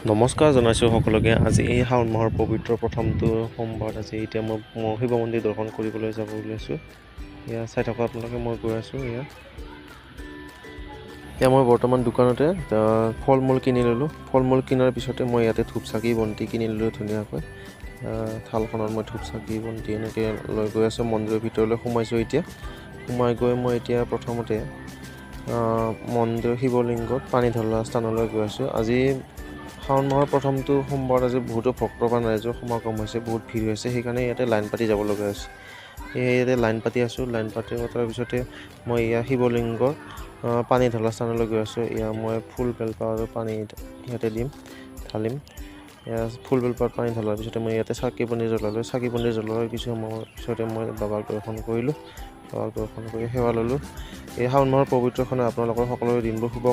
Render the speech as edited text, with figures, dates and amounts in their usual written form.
নমস্কাৰ জনাইছোঁ সকলোকে। আজি এই শাওণ মাহৰ পবিত্ৰ প্ৰথমটো সোমবাৰ। আজি এতিয়া মই মই শিৱ মন্দিৰ দৰ্শন কৰিবলৈ যাব ওলাইছোঁ। এয়া চাই থাকক আপোনালোকে, মই গৈ আছোঁ। এয়া এতিয়া মই বৰ্তমান দোকানতে ফল মূল কিনি ল'লোঁ। ফল মূল কিনাৰ পিছতে মই ইয়াতে ধূপ, চাকি, বন্তি কিনি ল'লোঁ ধুনীয়াকৈ। থালখনত মই ধূপ, চাকি, বন্তি এনেকৈ লৈ গৈ আছোঁ। মন্দিৰৰ ভিতৰলৈ সোমাইছোঁ। এতিয়া সোমাই গৈ মই এতিয়া প্ৰথমতে মন্দিৰ শিৱলিংগত পানী ঢলা স্থানলৈ গৈ আছোঁ। আজি শাওণ মাহৰ প্ৰথমটো সোমবাৰত আজি বহুতো ভক্তপ্ৰাণ ৰাইজৰ সমাগম হৈছে, বহুত ভিৰ হৈছে। সেইকাৰণে ইয়াতে লাইন পাতি যাব লগা হৈছে। সেয়ে ইয়াতে লাইন পাতি আছোঁ। লাইন পাতি পতাৰ পিছতে মই এয়া শিৱলিংগৰ পানী ঢলা স্থানলৈ গৈ আছোঁ। এয়া মই ফুল, বেলপাত আৰু পানী ইয়াতে দিম, ঢালিম। এয়া ফুল, বেলপাত, পানী ঢলাৰ পিছতে মই ইয়াতে চাকি বন্তি জ্বলালোঁ। চাকি বন্তি জ্বলোৱাৰ কিছু সময়ৰ পিছতে মই বাবাক দৰ্শন কৰিলোঁ। বাবাক দৰ্শন কৰি সেৱা ল'লোঁ। এই শাওণ মাহৰ পবিত্ৰখনে আপোনালোকৰ সকলোৰে দিনবোৰ শুভ